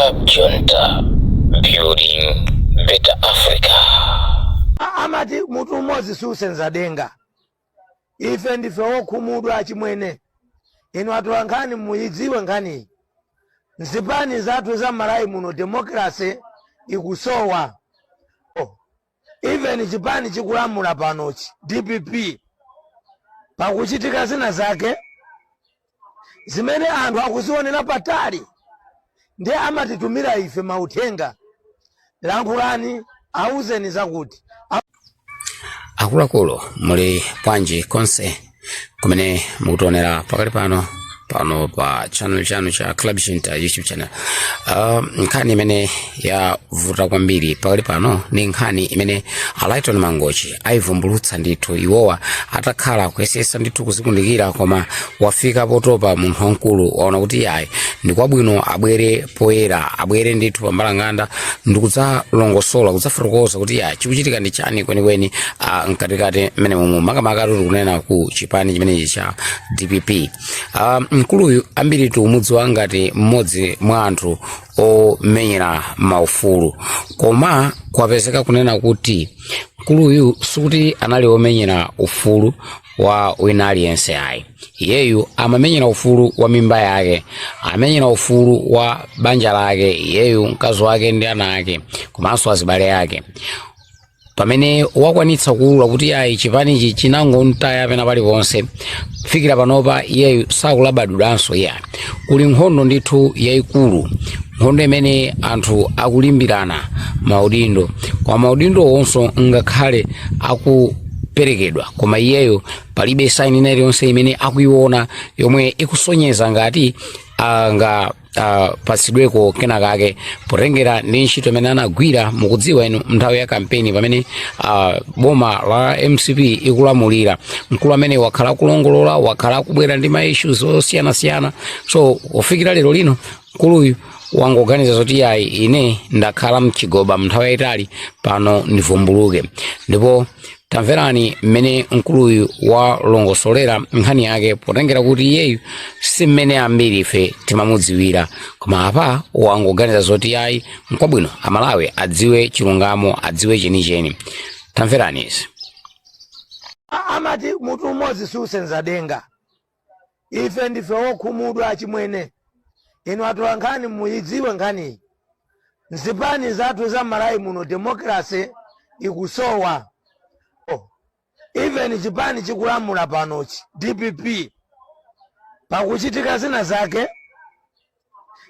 Club Junta, building better Africa. Amati mutu umodzi susenza denga. Ife ndife wokhumudwa, achimwene. Inu atola nkhani, muyidziwe nkhaniyi. Nzipani zathu za Malawi muno democracy ikusowa. Oh, even chipani chikulamula panochi, DPP, pakuchitika zina zake zimene anthu akuzionera patali, ndiye amatitumira ife mauthenga: "Lankhulani, auzeni zakuti." Akuluakulu, muli bwanji konse kumene mukutionera pakali pano, pano pa channel chanu cha Club Junta YouTube channel? Nkhani imene yavuta kwambiri pakali pano ni nkhani imene a Lyton Mangochi ayivumbulutsa ndithu. Iwowa atakhala kuyesesa ndithu kuzikundikira, koma wafika potopa munthu wamkulu, waona kuti ayi, ndi kwabwino abwere poyera, abwere ndithu pambalanganda ndikudzalongosola, kudzafotokoza kuti ya chikuchitika ndi chani kwenikweni mkatikati mmene momwe, makamaka tuli kunena ku chipani chimenechi cha DPP. Mkuluyu ambiri tikumudziwa ngati mmodzi mwa anthu omenyera maufulu, koma kwapezeka kunena kuti mkuluyu sikuti anali omenyera ufulu wa wina aliyense ayi. Iyeyu amamenyera ufulu wa mimba yake, amenyera ufulu wa banja lake, iyeyu, mkazi wake ndi ana ake komanso azibale ake. Pamene wakwanitsa kuwulula kuti ayi, chipanichi chinangomtaya pena paliponse, kufikira panopa iyeyu sakulabadwiranso. Iya, kuli nkhondo ndithu yayikulu, nkhondo imene anthu akulimbirana maudindo, koma maudindo onso ngakhale akuperekedwa, koma iyeyo palibe sign ina iliyonse imene akuiona yomwe ikusonyeza ngati anga patsidweko kenakake, potengera ndi ntchito imene anagwira. Mukudziwa inu, nthawi ya kampeni pamene boma la MCP ikulamulira, mkulu amene wakhala kulongolola, wakhala kubwera ndi ma issues osiyanasiyana. So kufikira lero lino mkuluyu wangoganiza zoti yayi, ine ndakhala mchigoba mnthawi yayitali, pano ndivumbuluke. Ndipo tamverani mmene mkuluyu walongosolera nkhani yake, potengera kuti iyeyu si mmene ambiri ife timamudziwira, koma apa wangoganiza zoti yayi, nkwabwino Amalawi adziwe chilungamo, adziwe chenicheni. Tamverani izi. Amati mutu umodzi susenza denga. Ife ndife wokhumudwa, achimwene. Inu atola nkhani, muyidziwe nkhaniyi. Nzipani zathu za Malawi muno democracy ikusowa. Oh, even chipani chikulamula panochi, DPP, pakuchitika zina zake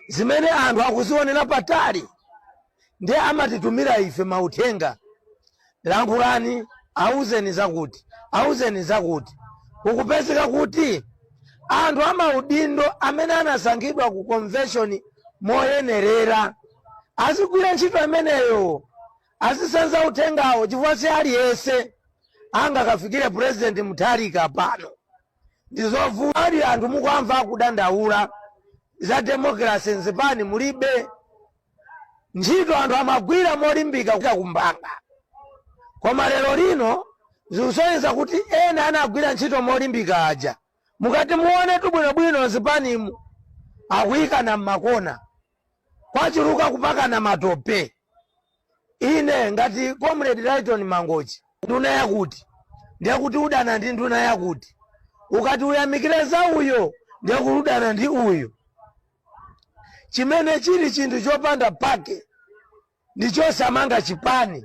zimene anthu akuzionera patali, ndiye amatitumira ife mauthenga: "Lankhulani, auzeni zakuti, auzeni zakuti." Kukupezeka kuti anthu amaudindo amene anasankhidwa ku convention moyenerera azigwira ntchito imeneyo, azisenza uthengawo, chifukwa si aliyense angakafikire President Mutharika. Pano ndizovuta. Ali anthu mukwamva akudandaula za democracy nzipani mulibe ntchito, anthu amagwira molimbika kumbanga, koma lero lino zikusonyeza kuti ena anagwira ntchito molimbika aja, mukati muone tubwinobwino nzipanimu akuyikana mmakona, kwachuluka kupakana matope. Ine ngati Comrade Lyton Mangochi, nduna yakuti, ndiye kuti udana ndi nduna yakuti. Ukati uyamikire za uyo, ndiye kuti udana ndi uyu, chimene chili chinthu chopanda pake ndi chosamanga chipani,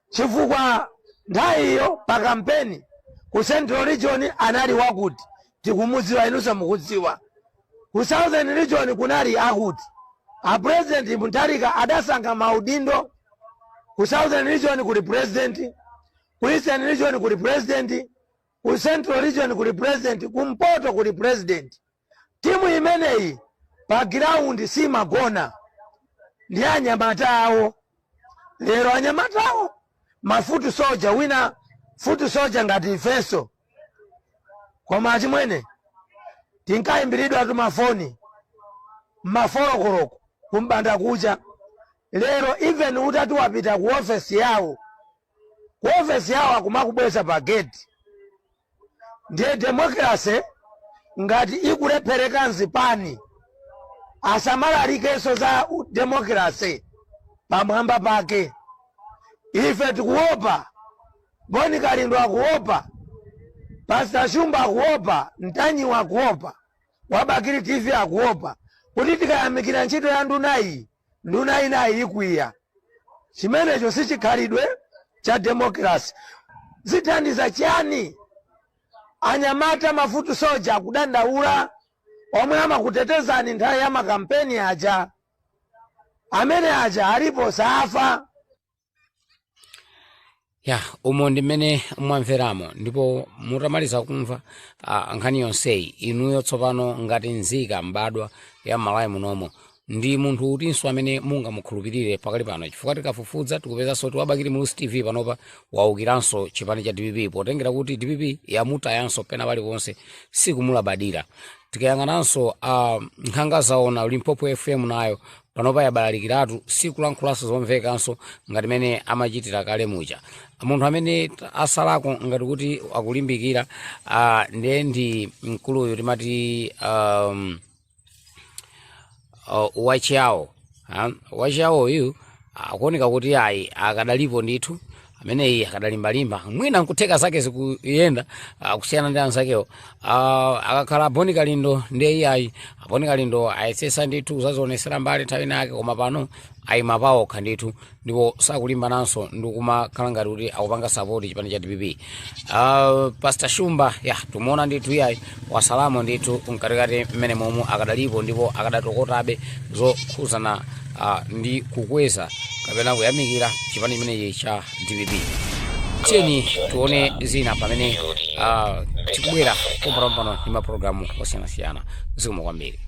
chifukwa nthawiyo pa kampeni ku Central Region anali wakuti tikumudziwa, inunso mukudziwa. Ku Southern Region kunali akuti. A President Mutharika adasankha maudindo. Ku Southern Region kuli president, ku Eastern Region kuli president, ku Central Region kuli president, kumpoto kuli president. Timu imeneyi pa ground simagona, ndi anyamata awo. Lero anyamata awo ma foot soldier, wina foot soldier ngati ifenso. Koma achimwene, tinkayimbiridwa tumafoni mafolokoloko kumbanda kucha. Lero even utati wapita ku ofesi yawo, ku ofesi yawo akumakubweza pa gate. Ndiye democracy ngati ikulephereka nzipani, Asamalalikenso za democracy pamwamba pake. Ife tikuopa, Boni Kalindo akuopa, Pastor Shumba akuopa, Mtanyiwa akuopa, wa Bakili TV akuopa kuti tikayamikira ntchito ya nduna iyi, nduna inayi ikwiya. Chimenecho si chikhalidwe cha democracy. Zithandiza chani? Anyamata mafutu soja akudandaula, omwe amakutetezani nthawi ya makampeni aja, amene aja alipo, safa. Ya, umo ndi mmene mwamveramo. Ndipo mutamaliza kumva nkhani yonseyi, inuyo tsopano ngati nzika mbadwa ya Malawi munomo, ndi munthu utinso amene mungamukhulupirire pakali pano? Chifukwa tikafufuza tikupezanso kuti wa Bakili Muluzi TV panopa waukiranso chipani cha DPP, potengera kuti DPP yamutayanso pena paliponse, sikumulabadira. Tikayang'ananso Nkhanga Zaona Limpopo FM, nayo panopa yabalalikiratu, sikulankhulanso zomvekanso ngati mene amachitira kale muja. Munthu amene asalako ngati kuti akulimbikira ndiye ndi mkuluyu timati wachiyawo. Wachiyawoyu akuoneka kuti ayi, akadalipo ndithu ameneyi, akadalimbalimba, mwina nkutheka zake zikuyenda kusiyana ndi anzakewo. Akakhala Boni Kalindo, ndiye iyayi, Boni Kalindo ayesesa ndithu kuzazionesera mbali nthawi inake, koma pano ayima paokha ndithu, ndipo sakulimbananso ndikumakhala ngati kuti akupanga support chipani cha DPP. Pastor Shumba, ya, tumuona ndithu, iyayi, wasalamo ndithu mkatikati mmene momwe akadalipo, ndipo akadatokotabe zokhuzana ndi kukweza kapena kuyamikira chipani chimenechi cha DPP. Tiyeni tione zina pamene tikubwera pompanopompano ndi mapulogalamu osiyanasiyana. Zikomo kwambiri.